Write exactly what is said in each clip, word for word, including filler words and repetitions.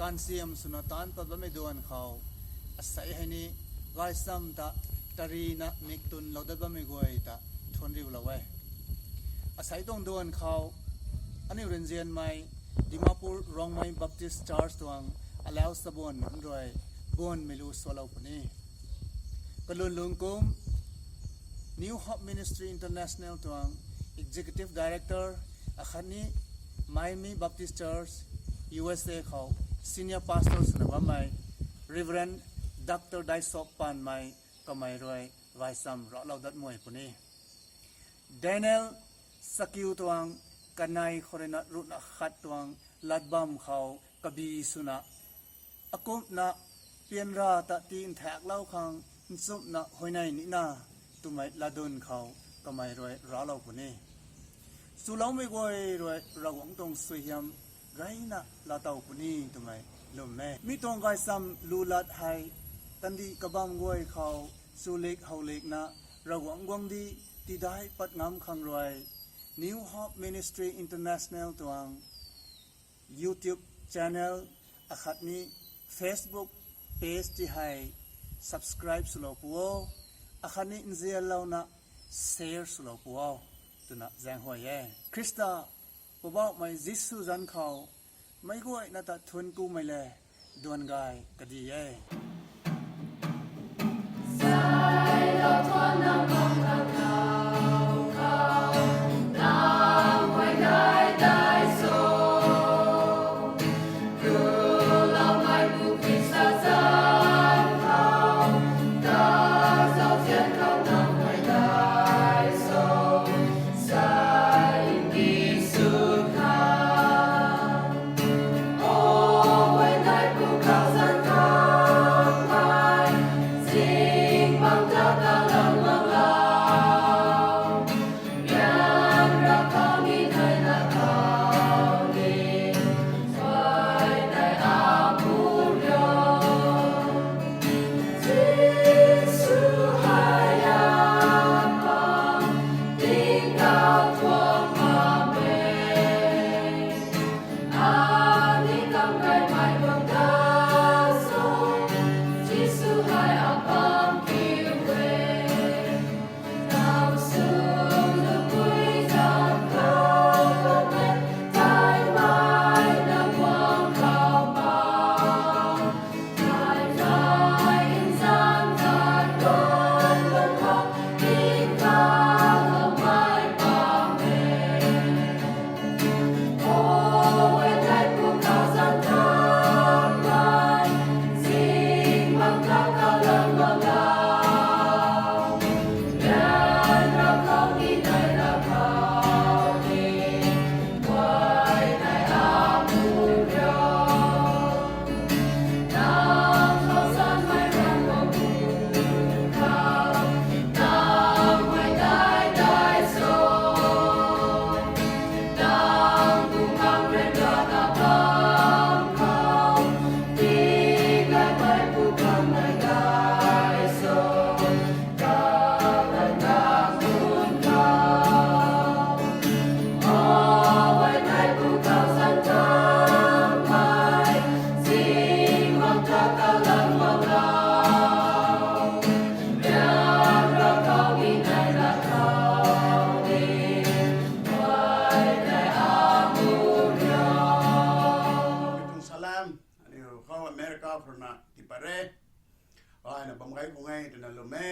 Kansiam swna taanc pat bammei duan khou, asei hei ni gaysam ta tarina mik tunlou dat bammei guay ta thuanc riulou e. Asei tuang duan khou, aniu rinzianmei Dimapur Rongmei Baptist Church tuang alau sabuan nunc rui buanmei lu sualou puni. Kalun lungc kum, New Hope Ministry International tuang Executive Director akhatni Miami Baptist Church, U S A khou Senior Pastor swna bammei Reverend Doctor Daisok Panmei kamei rui gaysam raclou dat mui puni. Daniel Sakiu tuang kanei khou ruina ruhna khat tuang latbam khou kabi swna, akumhna pianra ta ti nthaklou khang nchumhna huayney nina twmei latdyn khou kamei rui raclou puni. Chuloumei guay rui Ravguangc tuang suaihiam gayna laatow puni twmei lwm e. Mi tuang gaysam lu lat hei kandih kabam guay khou chulik howlikna Ravguangc guangcdic tidai pat ngam khang rui New Hope Ministry International tuang YouTube channel akhatni Facebook page ti hei subscribe swlou pu o, akhatni nzianlouna share swlou pu o twna zaenghuay e. Khrista Poubauhmei Jisu zanc khou meic guayna ta thuanc kumei le duan gay kadi e. Tuang salam, aniu khou America khou ruina tipat re. Aina bam gay khang e twna lwm e.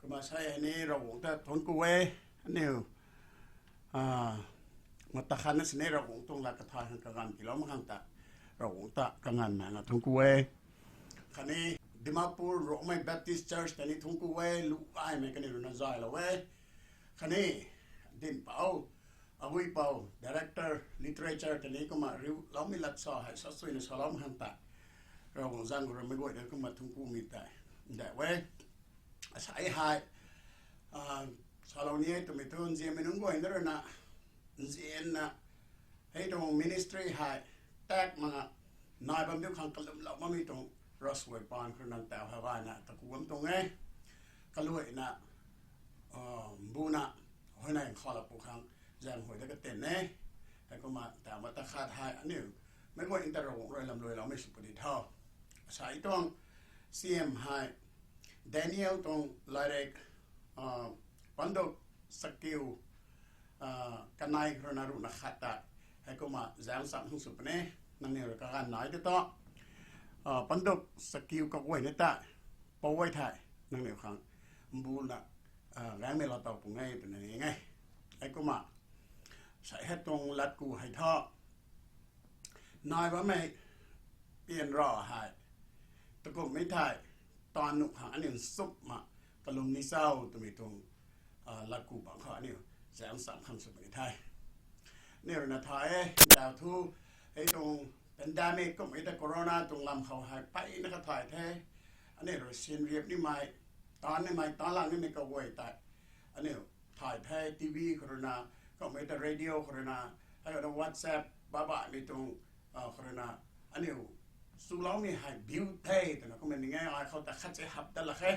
Kumna sei hei ni Ravguangc ta thuanc ku e, aniu mata khatna sini Ravguangc tuang lat kathay khang kaganv tiilou mak khang ta, Ravguangc ta kaganv mei nga thuanc ku e. Khatni Dimapur Rongmei Baptist Church ta ni thuanc ku e, lu gaymei kaniw ruina zaylou e. Khatni dinhpouc, aguipouc, Director Literature ta ni kumna riuloumei lat sa hei sasuina salou mak khang ta, Ravguangc zaeng khou rui meic guay ta kumna thuanc kumei tei nda e. Asei hei salou ni e twmei thu nzianmei nunc guay na ruina nzianna hei tuang ministry hei tak mak nai bam diu khang kalumlou makmei tuang ravsuai paan khou nang tau hei gayna kaku bam tuang e. Kaluaina mbuna huayney nkhavlou pu khang zaenghuay da katen e. Heikumna tau mata khat hei aniu meic guay ta Ravguangc rui lam luailoumei sw puni tho. Sa tuang C M hei Daniel tuang latrik, a, panduk sakiu, a, kanei rui na ruhna khat ta, heikumna zauc cham khang sw puni, nangniw rui kaganv nai de tho. A, panduk sakiu kaguayna ta, pou e thei, nangniw khang mbuna, a, gaengmei laa tow pung e twna ni e. Heikumna, sa hei tuang latku hei tho, nai bammei pian ra hei, takumhmei thei, taanv nuh khang aniu nchumhna kalum ni cho twmei tuang, a, latku bangc khou aniu zauc cham khang sw puni the. Aniu rui na thay e, ntaw thu, hei tuang pandemic kummei ta corona tuang lam khou hei mpeyna kathay the. Aniu rui sin riap nimei, taanv nimei, taanv lang nimei kaguay tei aniu thay the, T V khou rui na, kummei ta radio khou rui na, hei rui na WhatsApp, babaihmei tuang, a, khou rui na, aniu chuloumei hei biu the twna kumna ning e, ai khou ta khat se hap dat lak khe.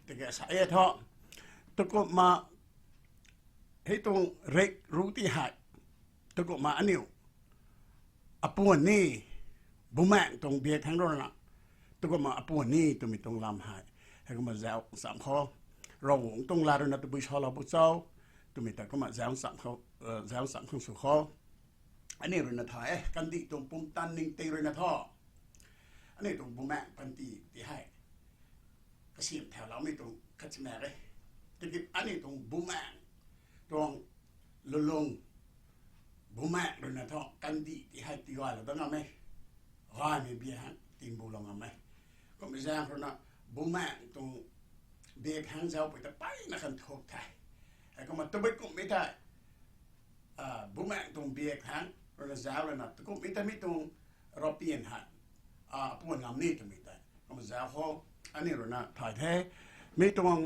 Tiki sa e tho, takumhna hei tuang rik ru ti hei, takumhna aniu apuan ni, bumaengc tuang biak thangc rui na, takumhna apuan ni twmei tuang lam hei, heikumna zauc cham khou, Ravguangc tuang lat rui na tabui salou bu cho, twmei ta kumna zauc cham khou, a, zauc cham khang sw khou, aniu rui na thay e, kandih tuang pumtan ningting rui na tho, aniu tuang bumaengc panty ti hei kasiam thauloumei tuang khat si mak e. Tiki aniu tuang bumaengc tuang lulung, bumaengc rui na tho kandih ti hei tigaylou dat ngam e. Gaymei biak hang timbulou ngam e. Kummei zaeng rui na bumaengc tuang biak hang zaucpui ta mpeyna kan thuk the. Heikumna tabui kummei tei, a, bumaengc tuang biak hang rui na zauc rui na, takumhmei ta mi tuang rapian hei, a, apuan ngam ni twmei tei kumna zauc khou, aniu rui na thay the, mi tuang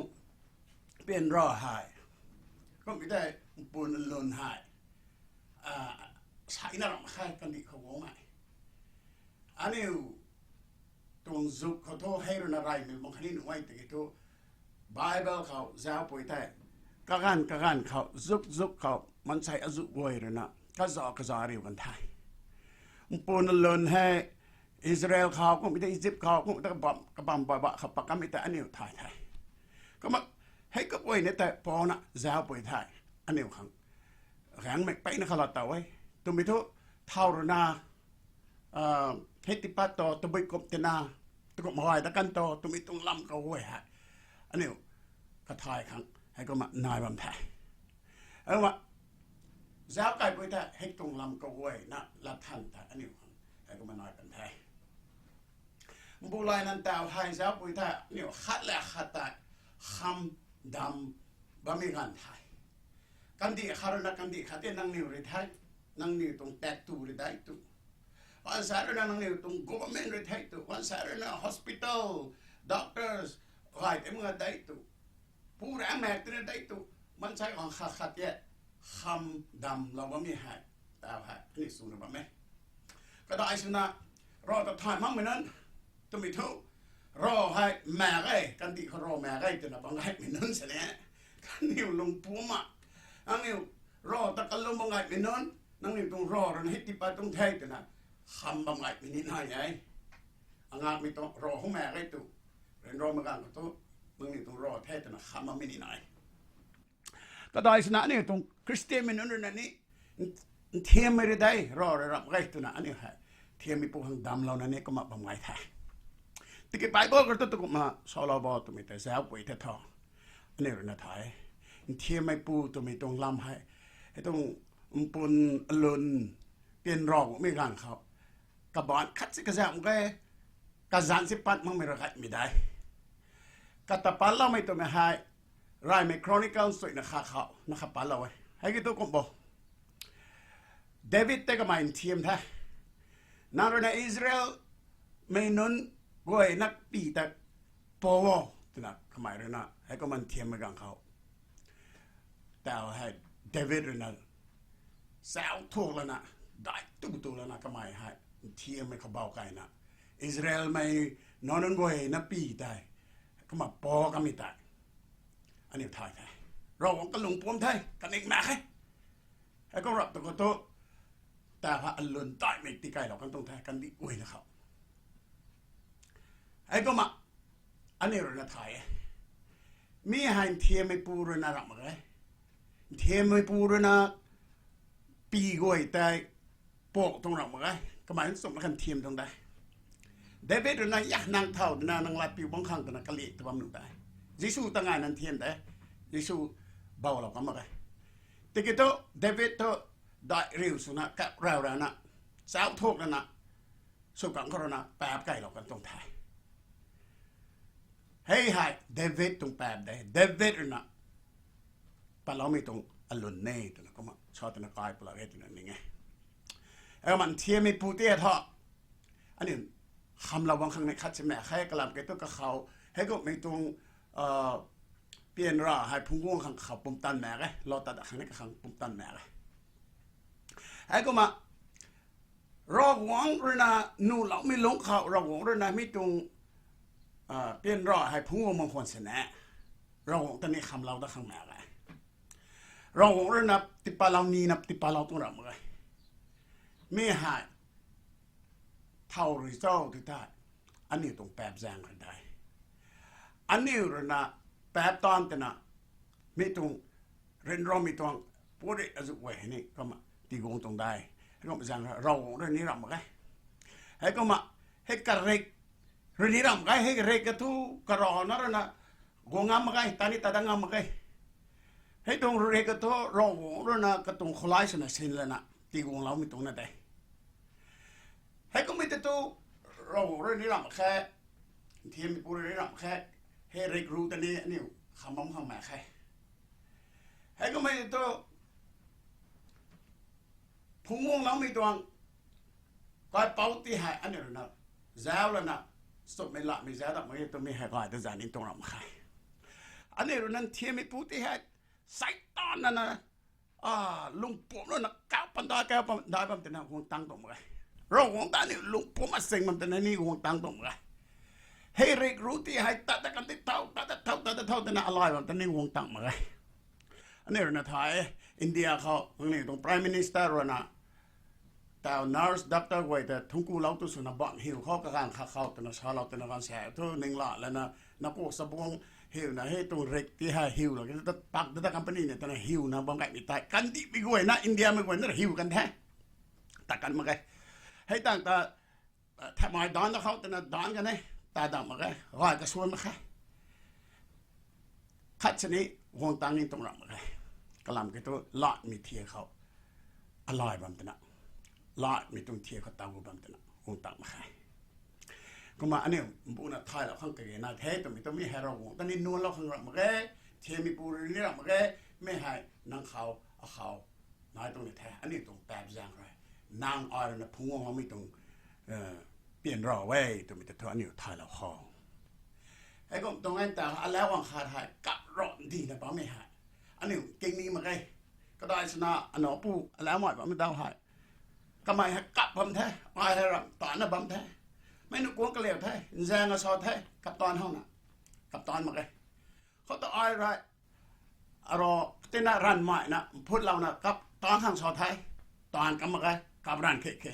pian ra hei, kummei tei mpun lun hei, a, saina ram khe kandih khou guangmei. Aniu tuang zuk khou thu hei rui na reymei bang khatni nuh e tiki thu, Bible khou zaucpui tei, kaganv kaganv khou, zuk zuk khou, maansei azuh guay rui na kazauh kazauh riu kan the. Mpun lun hei, Israel khou kummei ta, Egypt khou kummei ta, kabam, kabam ba ba khou pat kamei tei aniu thay the. Kumna, hei kaguayna tei puna zaucpui the, aniu khang gaengmei mpeyna kha laa tow e. Twmei thu, thau rui na, a, hei tipat tu, tabui kum tina, takumh gay dat kan tu, twmei tuang lam kaguay hei, aniu kathay khang heikumna nai bam the. Heikumna, zauc kaipui tei hei tuang lam kaguayna lat than the aniu khang heikumna nai bam the. Mbulay nan taw hei zaucpui tei aniu khat le khat tei kham dam bammei ganv the. Kandih khat rui na kandih khat tei nangniw rui the, nangniw tuang taektw rui dei tu, gaanvsaekc rui na nangniw tuang government rui the tu, gaanvsaekc rui na hospital, doctors, gay tei mak dei tu, pu raengmaek tina dei tu, maansei gaanv khat khat tei kham damlou bammei hei, taw hei aniu swna bam e. Kadai swna, rav ta thay makmei nunc, twmei thu, rav hei maek e, kandih khou rav maek e twna bam gaymei nunc sini, kaniw lungpumna, nangniw rav ta kalum bam gaymei nunc, nangniw tuang rav rui na hei tipat tuang the twna kham bam gaymei ni nai e. Angakmei tuang rav hou maek e tu, ryanramei ganv khou thu, nangniw tuang rav the twna kham bammei ni nai. Kadai swna aniu tuang Khristianmei nunc rui na ni, nthiammei rui dei, rav rui ramh ge twna aniu hei nthiammeipu khang damlouna ni kumna bam gay the. Tiki Bible khou tu takumna salou bo twmei tei zaucpui the tho. Aniu rui na thay, nthiammeipu twmei tuang lam hei, hei tuang mpun alun, pian rav guangmei ganv khou, kabaanc khat si kazauh mak ge, kazanc si pat makmei rui gaymei dei. Kata patloumei twmei hei, Reymei Chronicles suina khat khou na kha patlou e. Hei ki tu kum bo, David tei kamei nthiam the. Nang rui na Israelmei nunc guay na py ta pou o, twna kamei rui na heikumna nthiammei ganv khou, taw hei David rui na zauc thuk lana, daic tu tu lana kamei hei nthiammei khou bau kayna, Israelmei nunc nunc guay na py tei kumna pou kamei tei aniu thay the. Ravguangc kalung pumc the, kaning mak khe. Heikum rap tu khou tu, ta ha alun daihmei tikailou kan tuang the kandih guayna khou. Heikumna, aniu rui na thay e. Mi hei nthiammeipu rui na ramh mak ge. Nthiammeipu rui na pi guay tei pok tuang ramh mak ge. Kamei nchumhna kan nthiam tuang de. David rui na, ya nang thau twna nang latpiu bam khang twna kali ta bam nuh de. Jisu ta ngai na nthiam de. Jisu boulou kam mak ge. Tiki thu, David thu daih riu swna kap rau rana, chau thuk rana, sw kang khou rui na paap kailou kan tuang the. Hei hei David tuang paap de, David rui na patloumei tuang alun e twna kumna sa twna kai pula e twna ning e. Heikumna nthiammeipu tei thu, aniu khamlou bam khang ni khat si mak khe, kalam kei thu kakhou, heikumhmei tuang, pian ra hei phungc guang khang kakhou pumtan mak e, lou tat dat khang ni kakhang pumtan mak e. Heikumna, Ravguangc rui na nuhloumei lungc khou Ravguangc rui na mi tuang, pian ra hei phungc guang mak khwan sini, Ravguangc ta ni khamlou dat khang mak e. Ravguangc rui na tipatlou nina tipatlou tuang ramh mak ge. Mi hei thow rui cho tw thei, aniu tuang paap zaeng khou de. Aniu rui na paap taanv twna, mi tuang ryanramei tuang puri azuh guay hei ni kumna tiguang tuang de. Heikumna zaeng Ravguangc rui ni ramh mak ge. Heikumna, hei karik rui ni ramh mak ge, hei karik ka thu karana rui na guang ngam mak ge, ta ni ta dat ngam mak ge. Hei tuang rik ka thu Ravguangc rui na katuang khoulai swna sin lana tiguangloumei tuang na de. Heikumhmei tei thu Ravguangc rui ni ramh mak khe, nthiammeipu rui ni ramh mak khe, hei rik ru ta ni aniu kham bam khang mak khe. Heikumhmei tei thu phungc guangloumei tuang kaipouc tei hei aniu rui na zauc lana, chumhmei latmei zauc dat mak e twmei hei gay ta zan ni tuang ramh mak khe. Aniu rui na nthiammeipu tei hei Seitaan na na, lungpumc rui na kau panda kau panda bam twna guang tang tuang mak ge. Ravguangc ta aniu lungpumc asing bam twna ni guang tang tuang mak ge. Hei rik ru tei hei tat dat kan tei thow, tat dat thow, tat dat thow twna alay bam twna ni guang tang mak ge. Aniu rui na thay, India khou nangniw tuang Prime Minister rui na tau nurse, doctor guay ta thungc kulou tu swna bam hiu khou kaganv khat khou twna salou twna ganv sa thu ningla lana, naku chabuang hiuna hei tuang rik tei hei hiulou ki ta pak ta company na twna hiuna bam gaymei tei kandihmei guayna, Indiamei guayna hiu kan the. Ta kan mak ge. Hei tang ta, thaymei daanc da khou twna daanc kan e, ta dam mak ge, gay kasuan mak khe. Khat sini guang tang ni tuang ramh mak ge. Kalam kei thu latmei thiak khou alay bam twna, latmei tuang thiak khou taw bam twna guang tang mak khe. Kumna aniu mbuna thaylou khang kage nai the twmei tu mi hei Ravguangc ta ni nuanlou khang ramh mak ge, thiammeipu rui ni ramh mak ge, mi hei nang khou, akhou nai tuang ni the, aniu tuang paap zaeng rui. Nang ai rui na phungc guangloumei tuang pian ra e twmei ta thu aniu thaylou khou. Heikum tuang e ta alau guang khat hei kap ran dina bammei hei aniu king ni mak ge. Kadai swna anowpu alau mai bammei dau hei kamei hei kap bam the, ai hei ram taanna bam the. Mei nu kuang kaliu the, nzaeng a sa the, kap taanv howna, kap taanv mak ge. Khou ta ai rui aro tina ranv maina phutlouna kap taanv khang sa the, taanv kam mak ge, kap ranv khe khe.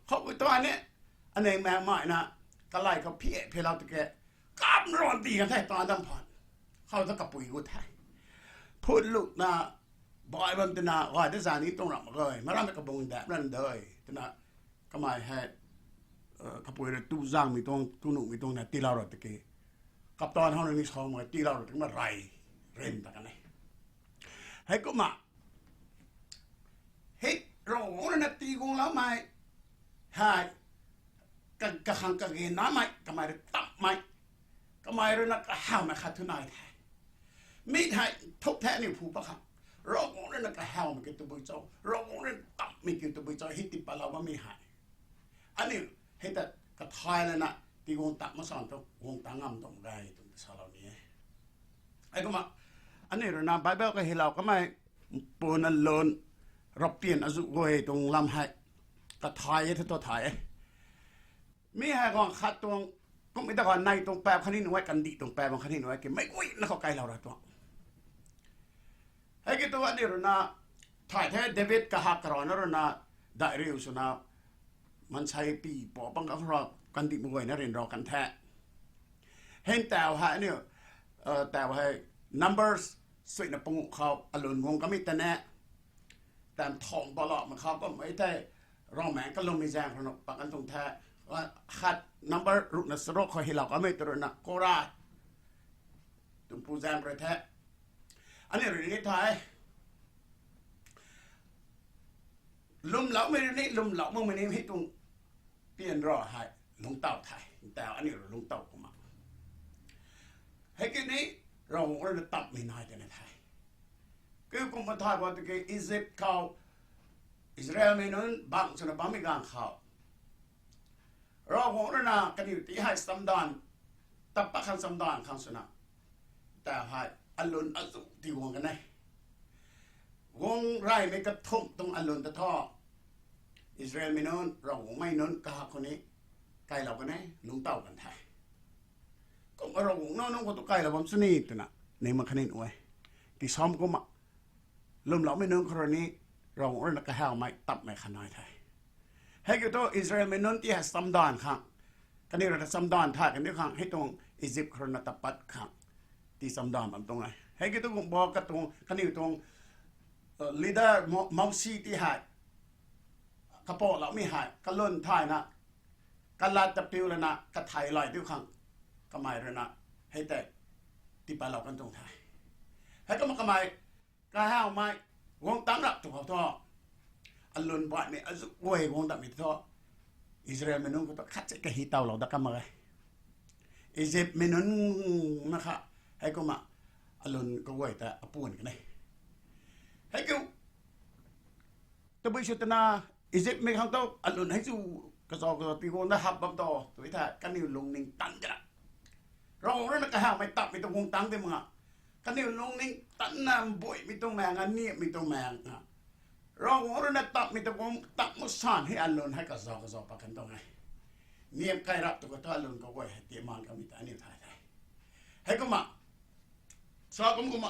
Khoupui tuang ni, anei maekmei na, kalay khou phi phelou tiki, kap ran di kan the taanv dam phaan. Khou ta kapui gu the. Phutlouna, bai bam twna gay ta zan ni tuang ramh mak ge, maram ta kabung dap ran de twna, kamei hei kapui rui tu zaengmei tuang, tu nuhmei tuang na tiilou ra tiki, kap taanv howna ni sa mak ge, tiilou ra tiki ma rey rim ta kan e. Heikumna, hei Ravguangc rui na tiguangloumei hei, kakhang kage namei, kamei rui tammei, kamei rui na kahawmei khat thu nai the. Mi hei thuk the aniu phu pakhang. Ravguangc rui na kahawmei kiu tabui cho, Ravguangc rui na tammei kiu tabui cho, hei tii patlou bammei hei. Aniu hei ta kathay lana tiguang tak mak san thu guang tang ngam tuang mak ge twna salou ni e. Heikumna, aniu rui na Bible kahilou kamei, puna lun, ravpian azuh guay tuang lam hei kathay e thu tu thay e. Mi hei guang khat tuang, kummei ta guang nei tuang paap khatni nuh e, kandih tuang paap khatni nuh e, ki meic guayna khou kailou ra tuang. Hei ki tu aniu rui na thay the, David kahak karana rui na, daih riu swna, maansei pi pa pang ka khou rui kandih mak guayna ryanra kan the. Hei tau hei aniu, tau hei Numbers suina panguh khou alun guang kamei ta ne, tam thang balou mak khou kummei thei, Ravmaengc kalummei zaeng khou rui na pat kan tuang the. Khat Number ruhna charuk khou hylou kamei ta rui na Kora tuang pu zaeng rui the. Aniu rui ni thei, lwmloumei rui ni lwmlou makmei ni hei tuang pian ra hei lungctow the. Tau aniu rui lungctow kumna, hei ki ni Ravguangc rui na tapmei nai tei na the. Kiu kumna thay ba tiki Egypt khou Israelmei nunc bangc swna bammei ganv khou, Ravguangc rui na kaniw ti hei chamdan, tap pat khang chamdan khang swna, tau hei alun azuh ti guang kan e. Guang reymei kathumh tuang alun ta thu, Israelmei nunc, Ravguangcmei nunc kahak khou ni kailou kan e, lungctow kan the. Kumna Ravguangc nunc nunc khou tu kailou bam sw ni twna, ning mak khatni e. Tisam kumna, lwmloumei nunc khou rui ni, Ravguangc rui na kahawmei tapmei khat nai the. Hei kiu thu Israelmei nunc ti hei chamdan khang, kaniw rui na chamdan thay kaniw khang, hei tuang Egypt khou rui na tap pat khang, ti chamdan bam tuang e. Hei kiu thu kumna katuang, kaniw tuang leader Mo-, Mosi ti hei, kapouloumei hei kalun thayna, kalat ta piu lana kathei lay diu khang, kamei rui na, hei tei, tipatlou kan tuang the. Hei kumna kamei, kahawmei, guang tangc rap tu khou thu, alun baihmei azuh guay guang datmei thu, Israelmei nunc khou tu khat si kahi towlou dat kan mak e. Egyptmei nunc na kha, hei kumna, alun kaguay ta apuan kan e. Hei kiu, tabui sw twna, Egyptmei khang tu alun hei chu, kazauh kazauh ti guang na hap bam tu, tu thei kaniw lungning tan tana, Ravguangc rui na kahawmei tapmei tu guang tangc ti mak nga, kaniw lungning tanna mbuimei tuang maeng a, niamhmei tuang maeng a, Ravguangc rui na tapmei tu guang tangc mak san hei alun hei kazauh kazauh pat kan tuang e. Niamh kai rap tu khou thu alun kaguay hei timan kamei ta aniu thay the. Hei kumna, sa kum kumna,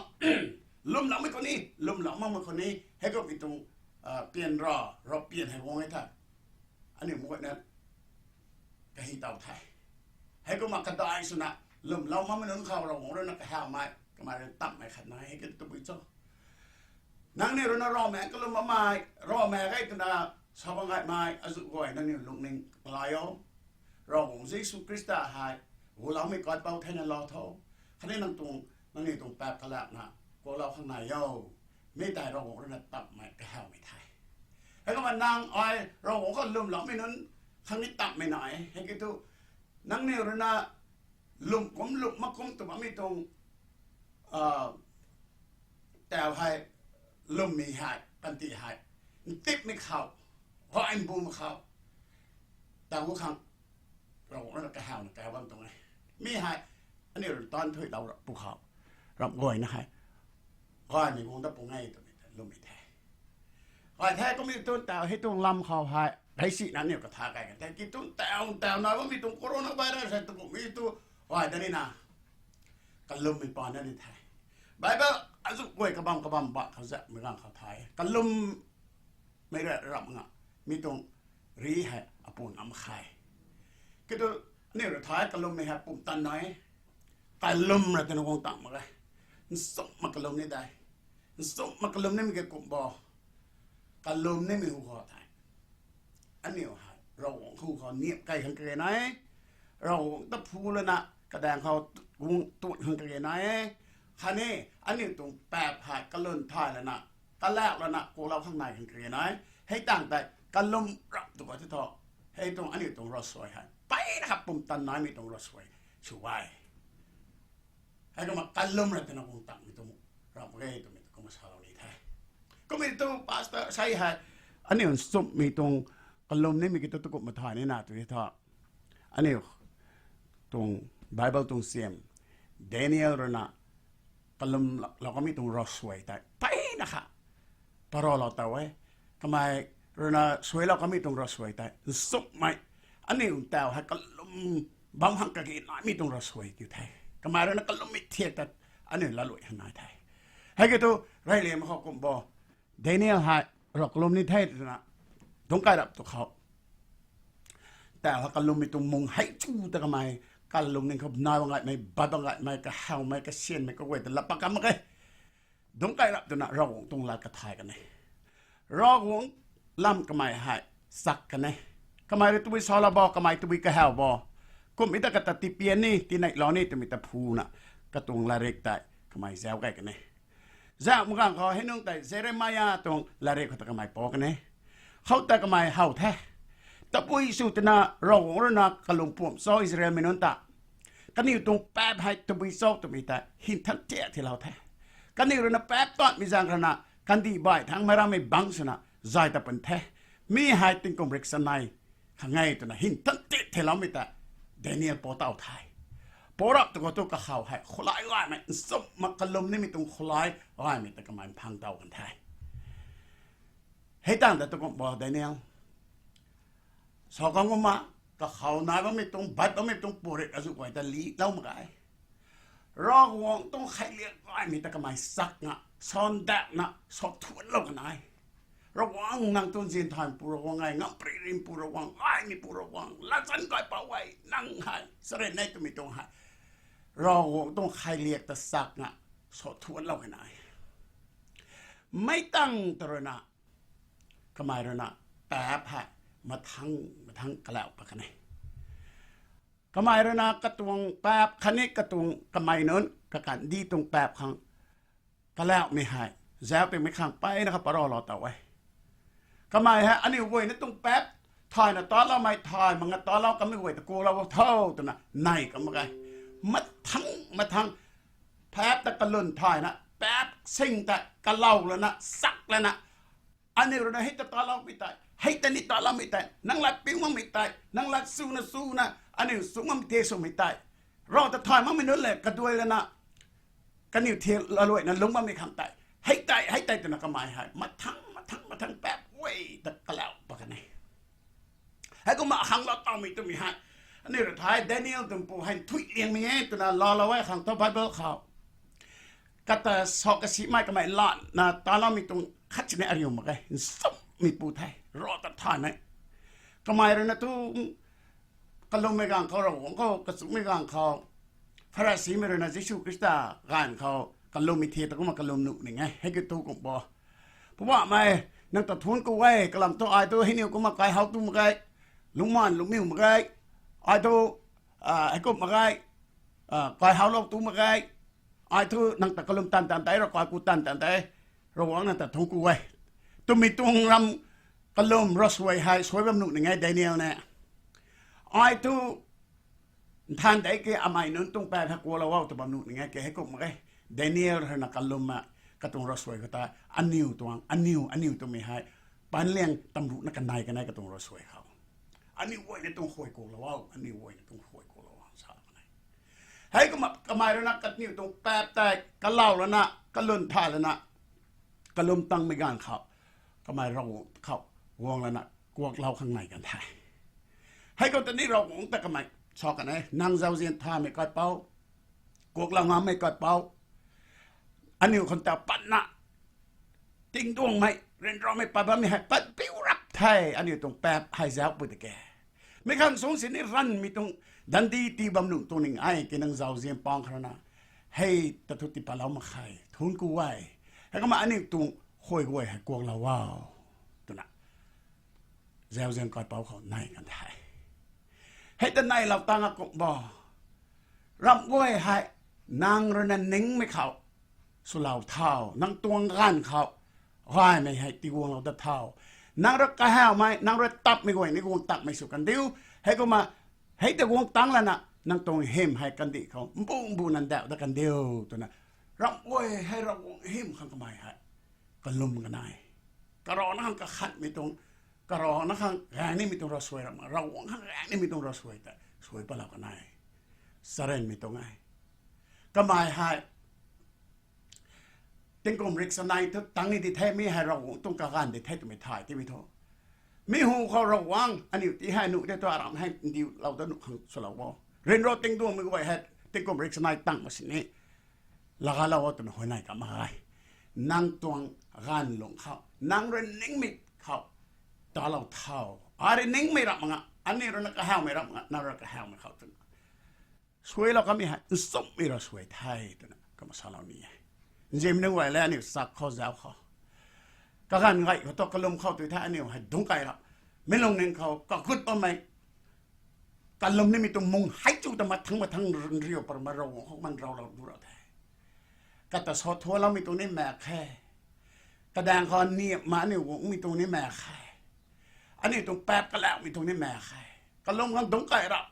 lwmloumei khou ni, lwmlou makmei khou ni, hei kummei tuang, pian ra, rav pian hei guang e the. Aniu mei guayna kahi tow the. Hei kumna kadai swna, lwmlou makmei nunc khou Ravguangc rui na kahawmei, kamei rui tapmei khat nai hei ki tabui cho. Nangniw rui na Ravmaengc kalum bammei, Ravmaengc gay twna sa bam gaymei azuh guay nangniw lungning lai o. Ravguangc Jisu Khrista hei, guloumei katpou theina lou tho. Khatni nang tuang, nangniw tuang paap kalakna, kuaklou khang nai o. Mi tei Ravguangc rui na tapmei kahawmei the. Hei kumna nang ai Ravguangc khou lwmloumei nunc khang ni tapmei nai e. Hei ki thu, nangniw rui na lwm kum lwm mak kum tw bammei tuang, tau hei, lwmmei hei, panty hei, ntipmei khou, gay mbumei khou, tau khang, Ravguangc rui na kahawna kaw bam tuang e. Mi hei, aniu rui taanv thuilou rap pu khou, rap guayna hei, gaymei guang dat pu nge twmei ta lwmmei the. Gay the kummei tu tau hei tuang lam khou hei, hei sina aniu katha kai kan the. Ki tu tau, tau na bammei tuang coronavirus hei tu kummei tu, gay da ni na, kalummei paan na ni the. Bible azuh guay kabam kabam ba khou zakmei ganv khou thay. Kalummei rap rap nga, mi tuang ri hei apuan am khe. Ki tu, aniu rui thay kalummei hei pumtan nai. Kalum ra twna guang tangc mak ge. Nchumhna kalum ni dei. Nchumhna kalum nimei ki kum bo. Kalum nimei hu khou thei, aniu hei Ravguangc hu khou niamh key khang kage nai e. Ravguangc ta phu lana kadaeng khou guang tuan khang kage nai e. Khatni aniu tuang paap hei kalun thay lana, kalak lana kuaklou khang nai khang kage nai e. Hei tangv tei kalum rap tu khou the thu, hei tuang aniu tuang ravsuai hei mpeyna kha pumtan naimei tuang ravsuai sw e. Hei kumna kalum ra twna guang tangcmei tuang rap mak ge twmei tu kumna salou ni the. Kummei tu pastor sei hei, aniu nchumhmei tuang kalum nimei ki tu tu kumna thay ni na tu the thu, aniu tuang Bible tuang siam, Daniel rui na kalum lou kamei tuang ravsuai tei mpeyna kha paralou taw e. Kamei rui na suailou kamei tuang ravsuai tei nchumhmei, aniu tau hei kalum bam khang kage naimei tuang ravsuai kiu the. Kamei rui na kalummei thiak ta aniu latluai khang nai the. Hei ki tu, reyliangmei khou kum bo, Daniel hei rav kalum ni the twna Dungc kai rap tu khou, tau ha kalummei tuang mung hei chu ta kamei, kalungning khou nai bam gaymei, bat bam gaymei, kahawmei, kasianmei kaguay ta lap pat kan mak ge. Dungc kai rap twna Ravguangc tuang lat kathay kan e. Ravguangc lam kamei hei chak kan e. Kamei rui tabui salou bo, kamei tabui kahaw bo, kumhmei ta kata tipian ni, tineilou ni twmei ta phuna, katuang latrik tei kamei zauc gay kan e. Zauc mak ganv khou hei nungc tei Jeremia tuang latrik khou ta kamei pou kan e. Khou ta kamei how the. Tabui sw twna Ravguangc rui na kalung pumc cho Israelmei nunc ta, kaniw tuang paap hei tabui cho twmei tei hinthan ti theilou the. Kaniw rui na paap tatmei zaeng rui na, kandih baih thangc meic rammei bangc swna zay ta pun the. Mi hei tingkum rik chanei khang e twna hinthan ti theiloumei ta Daniel pou taw the. Pou rap tu khou tu kahaw hei khulai gaymei, nchumh mak kalum nimei tuang khulai gaymei ta kamei mphang taw kan the. Hei tangv ta tu kumh bo Daniel, sa kang kumna, kahaw nai bammei tuang, bat bammei tuang purik azuh guay ta lilou mak ge. Ravguangc tuang kheiliak gaymei ta kamei chakna, sandatna, sa thuanclou kan e. Ravguangc, nang tuang nzian thay pu Ravguangc e, ngam pri rim pu Ravguangc, gaymei pu Ravguangc, latzan kaipouc e, nang hei charyn e twmei tuang hei Ravguangc tuang kheiliak ta chakna, sa thuanclou kan e. Meic tangv ta rui na, kamei rui na paap hei mathang mathang kalau pat kan e. Kamei rui na katuang paap khatni katuang kamei nunc kakandih tuang paap khang kalaumei hei, zauc twmei khang mpeyna kha paralou taw e. Kamei hei aniu guayna tuang paap thayna taloumei, thay mak nga talou kamei guay ta kuaklou tho twna nai kan mak ge. Mathang mathang paap ta kalun thayna, paap sing ta kalau lana, chak lana, aniu rui na hei ta taloumei tei, hei ta ni taloumei tei, nang lat piu makmei tei, nang lat swna swna, aniu sw ngam the swmei tei, Rav ta thay makmei nunc lev kaduai lana, kaniw thi laluaina lungc bammei khang tei, hei tei, hei tei twna kamei hei mathang mathang mathang paap guay ta kalau pat kan e. Heikumna akhang lou tawmei twmei hei, aniu rui thay Daniel tuang pu hei nthuih liangmei e twna laalou e khang thu Bible khou. Kata sa kasimei kamei latna taloumei tuang khat sini ariu mak ge, nchumhmei pu the, Rav ta thaymei. Kamei rui na tu kalummei ganv khou, Ravguangc khou kachumhmei ganv khou, Pharisimei rui na Jisu Khrista ganv khou kalummei the ta kumna kalum nuh ning e, hei kiu tu kumh bo. Poubauhmei, nang ta thuanc ku e, kalam thu ai thu hei niw kumna kaihau tu mak ge, lungcmaanv lungcmiw mak ge, ai thu, ah, heikumh mak ge, ah, kaihawlou tu mak ge, ai thu nang ta kalum tan tan tei, ravkai ku tan tan tei, Ravguangc nang ta thuanc ku e, twmei tuang ram kalum ravsuai hei suai bam nuh ning e Daniel ne. Ai thu nthan dei ke amei nunc tuang paap hei kuaklou o tw bam nuh ning e ke, heikumh mak ge. Daniel rui na kalumna katuang ravsuai khou ta, aniw tuang, aniw, aniw twmei hei, panliang tamruhna kanei kanei katuang ravsuai khou, aniw guayna tuang khuay kuaklou o, aniw guayna tuang khuay kuaklou o sa kan e. Heikumna kamei rui na kaniw tuang paap tei kalau lana, kalun thay lana, kalum tangmei ganv khou, kamei Ravguangc khou guang lana kuaklou khang nai kan the. Heikumna ni Ravguangc ta kamei sa kan e, nang zauzian thaymei kaipouc, kuaklou ngammei kaipouc, aniu khang ta patna, tingduangmei, ryanramei pat bammei hei pat piu rap the, aniu tuang paap hei zauc pui ta ke. Mi khang sung sini ranvmei tuang dandi tii bam nuh tuang ning e ke, nang zauzian pang khou rui na, hei ta thu tii patlou mak khe, thuanc ku e, heikumna aniu tuang khuay guay hei kuaklou o, twna zauzian kaipouc khou nai kan the. Hei ta neilou tang akumh bo, ramh guay hei nang rui na ningmei khou swlou thau, nang tuang ganv khou gaymei hei tiguanglou dat thau. Nang rui kahawmei, nang rui tapmei guay ni guang takmei sw kan diu. Heikumna hei ta guang tang lana, nang tuang hym hei kandih khou mbu mbuna ndauh dat kan diu, twna ramh guay hei Ravguangc hym khang kamei hei kalum kan e. Karana khang kakhanmei tuang, karana khang gaeng nimei tuang ravsuai ramh, Ravguangc khang gaeng nimei tuang ravsuai ta suai patlou kan e. Charynmei tuang e. Kamei hei tingkum rik chanei thu tang ni di the, mi hei Ravguangc tuang kaganv di the twmei thay timei thu, mi hu khou Ravguangc aniu ti hei nuh de tu aram hei ndiulou dat nuh khang swlou o. Ryanra tingduangmei guay hei tingkum rik chanei tang mak sini lagaylou o twna huayney kam mak ge. Nang tuang ganv lung khou, nang rui ningmei khou, talou thau. Ari ningmei rap mak nga, aniu rui na kahawmei rap mak nga, nang rui kahawmei khou twna suailou kamei hei nchumhmei rui suai the twna kumna salou ni e. Nzianmei nunc guay le, aniu chak khou zauc khou, kaganv gay khou thu kalum khou tu the, aniu hei dungc kai rap. Mi lungning khou kagut bammei kalum nimei tuang mung hei chu ta mathang mathang riu par ma Ravguangc khou man rau lou du rap the. Kata sa thuanloumei tuang ni maek khe. Kadaeng khou niamh ma aniu guangmei tuang ni maek khe. Aniu tuang paap kalauhmei tuang ni maek khe. Kalum khang dungc kai rap.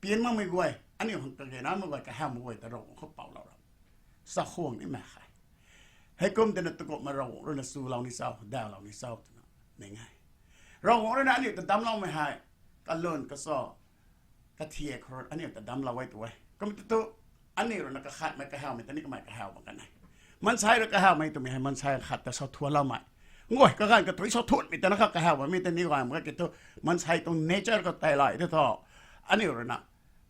Pian makmei guay, aniu khang kage namei guay, kahawmei guay ta Ravguangc khou poulou rap. Chakhwang ni maek khe. Heikum twna takumhmei Ravguangc rui na chulou ni cho, dawlou ni cho twna ning e. Ravguangc rui na aniu ta damcloumei hei kalun kacha, kathiak khou aniu ta damclou e tu e. Kumna tu, aniu rui na kakhatmei kahawmei ta ni kamei kahaw bam kan e. Maansei rui kahawmei twmei hei maansei khat ta sa thuanloumei, nguay kaganv katui sa thuanmei ta na kha kahaw bammei ta ni guay mak khe thu, maansei tuang nature khou tei lay the thu, aniu rui na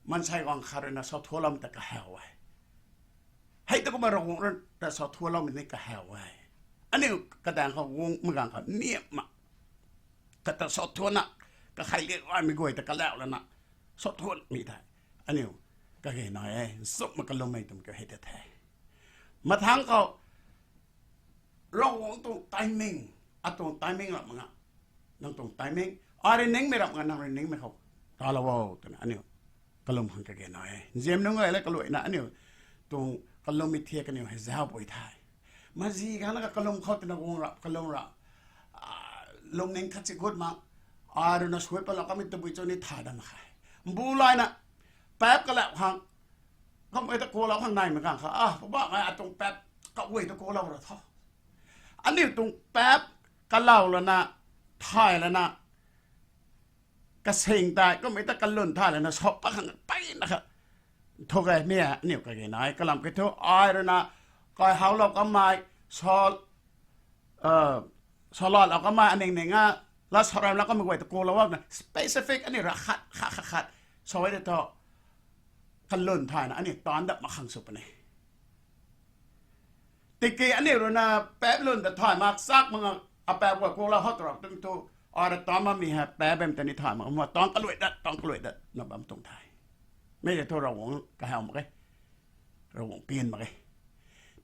maansei guang khat rui na sa thuanloumei ta kahaw e. Hei tu kumna Ravguangc rui ta sa thuanloumei ni kahaw e. Aniu kadaeng khou guangmei ganv khou niamh ma, kata sa thuanna, kakhei liak gaymei guay ta kalauh lana sa thuanmei tei, aniu kage nai e, nchumhmei kalummei twmei ka hei ta the. Mathangc khou Ravguangc tuang timing, atuang timing rap mak nga, nang tuang timing, ari ningmei rap mak nga, nang rui ningmei khou talou o twna aniu kalum khang kage nai e. Nzianmei nunc guay le, kaluaina aniu tuang kalummei thiak kaniw hei zauc pui the. Mazi khang na ka kalum khou twna guang rap, kalum rap, lungning khat si gut mak, ai rui na suai patlou kamei tabui cho ni thay dat mak khe. Mbu layna paap kalauh khang, kummei ta kulou khang naimei ganv kha, a, Poubauhmei, atuang paap kaguay ta kulou ra tho. Aniu tuang paap kalauh lana, thay lana, kasing tei kummei ta kalun thay lana sa pat khang peyna kha thu ge mi, aniu kage nai. Kalam kiu thu, ai rui na kaihowlou kamei, sa, sa latlou kamei, aning ning a, lat sa ramlou kamei guay ta kulou na specific aniu ra khat khat khat khat sa e tei thu, kalun thayna aniu taanc dat mak khang sw puni. Tiki aniu rui na paap lun ta thay mak chak mak nga, apaap guay kulou how tu rap twmei thu, ai rui taanc bammei hei paap bam ta ni thay mak, ma taanc kaluai dat, taanc kaluai dat na bam tuang the. Mi tei thu Ravguangc kahaw mak ge, Ravguangc pian mak ge.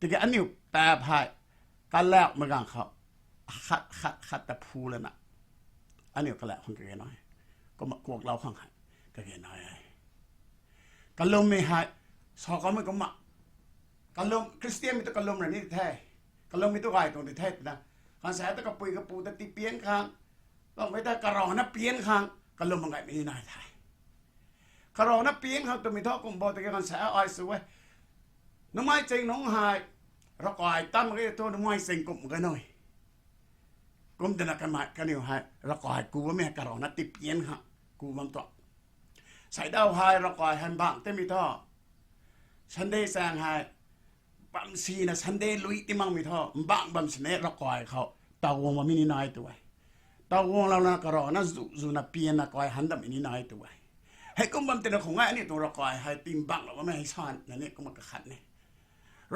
Tiki aniu paap hei kalauhmei ganv khou khat khat khat ta phu lana, aniu kalauh khang kage nai, kumna kuaklou khang hei kage nai e. Kalummei hei, sa kamei kumna, kalum, Khristianmei tu kalum ra ni the, kalummei tu gay tuang di the twna, khansa ta kapui kapu ta tipian khang, kummei ta karana pian khang kalum mak gaymei ni nai the. Karana pian khang twmei thu kum bo tiki khansa ai sw e, numei ching nunc hei ravkai tam mak ge thu numei ching kum mak ge nui. Kum twna kamei kaniw hei ravkai ku bammei hei karana tipian khang ku bam tuang. Seidaw hei ravkai hei mbangc timei thu, Sunday chaeng hei bam sina Sunday lui ti makmei thu, mbangc bam sini ravkai khou taw guang bammei ni nai tu e. Taw guanglouna karana zu zuna pianna kai han dammei ni nai tu e. Heikum bam tina khou ngai aniu tuang ravkai hei timbangclou bammei hei san na ni kumna kakhat ni.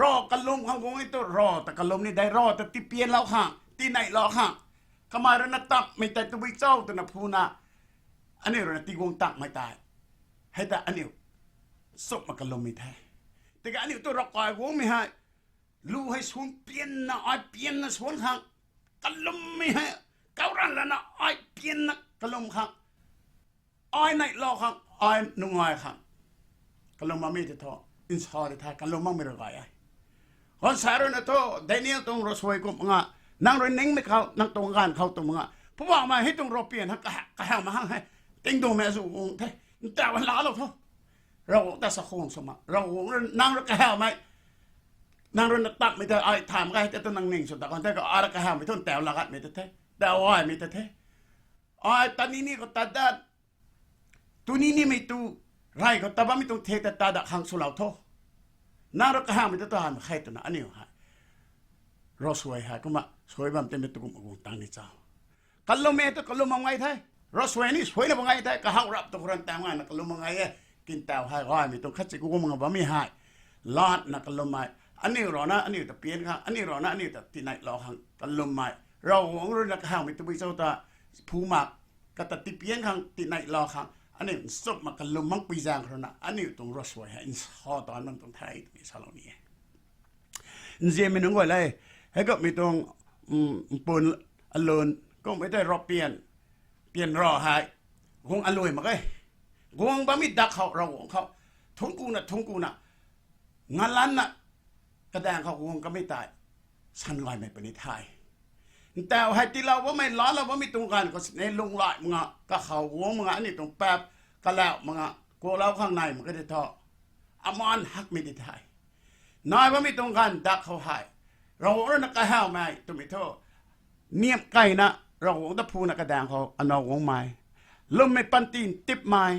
Rav kalum khang guang e tu, rav ta kalum ni dei, rav ta tipianlou khang, tineihlou khang, kamei rui na tammei tei tabui cho twna phuna, aniu rui na tiguang takmei tei, hei ta aniu chumna kalummei the. Tiki aniu tu ravkai guangmei hei, lu hei suan pianna, ai pianna suan khang kalummei hei, kauran lana ai pianna kalum khang, ai neihlou khang, ai nungai khang kalum bammei tei thu, nsa di the, kalum makmei rui gay e. Ganv sa rui na thu, Daniel tuang ravsuai kum nga, nang rui ningmei khou, nang tuang ganv khou tum nga, Poubauhmei, hei tuang ravpian hei kahaw mak khang hei, tingdungmei azu guang the, ntauh laalou tho. Ravguangc ta sa khwan sw ma, Ravguangc rui nang rui kahawmei, nang rui na takmei tei ai thay mak ge tei tu nang ning sw ta kan the, ka ai rui kahawmei thu ntauh laa gatmei tei the, ntauh gaymei tei the. Ai tanini khou tat dat, tunini mei tu, rey khou tat bammei tuang thek ta tat dat khang swlou tho. Nang rui kahawmei ta tu thay mak khe twna aniu hei, ravsuai hei kumna suai bam timei tu kumna guang tang ni cho. Kalummei tu kalum bam ngai the. Ravsuai ni suaina bam ngai the. Kahaw rap tu khou rui ntaw ngaina kalum bam ngai e. Kintaw hei gaymei tuang khat si guang nga bammei hei, latna kalummei, aniu rana aniu ta pian khang, aniu rana aniu ta tineihlou khang kalummei, Ravguangc rui na kahawmei tabui cho ta, phu mak, kata tipian khang tineilou khang aniu nchumhna kalum makpui zaeng khou rui na aniu tuang ravsuai hei nsa taanv bam tuang the twmei salou ni e. Nzianmei nunc guay le, hei kumhmei tuang mpun alun kummei tei ravpian, pian ra hei guang alui mak e. Guang bammei dak khou Ravguangc khou thungc kuna thungc kuna ngalanna kadaeng khou guang kamei tei san gaymei puni the. Ntauh hei tiilou bammei laalou bammei tuang ganv khou sini lunghlaic mak nga, kakhou guang mak nga, aniu tuang paap kalauh mak nga kuaklou khang nai mak ka tei thu, amaan hakmei di the. Nai bammei tuang ganv dak khou hei Ravguangc rui na kahawmei twmei thu, niamh keyna Ravguangc ta phuna kadaeng khou anow guangmei, lwmmei panty ntipmei,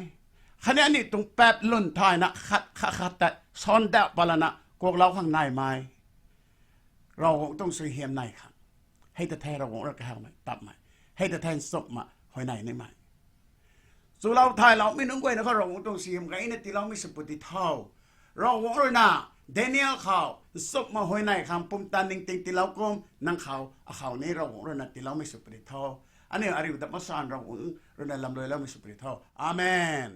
khatni aniu tuang paap lwn thayna khat khat khat tei sandauh patlana kuaklou khang naimei, Ravguangc tuang suaihiam nai khang, hei ta the Ravguangc rui kahawmei tapmei, hei ta the nchumhna huayney nimei. Chulou thayloumei nunc guayna khou Ravguangc tuang suaihiam gayna tiiloumei sw puni tho. Ravguangc rui na Daniel khou nchumhna huayney khang pumtan ningting tiilou kum nang khou akhou ni Ravguangc rui na tiiloumei sw puni tho. Aniu ariu ta masan Ravguangc rui na lamluailoumei sw puni tho. Amen.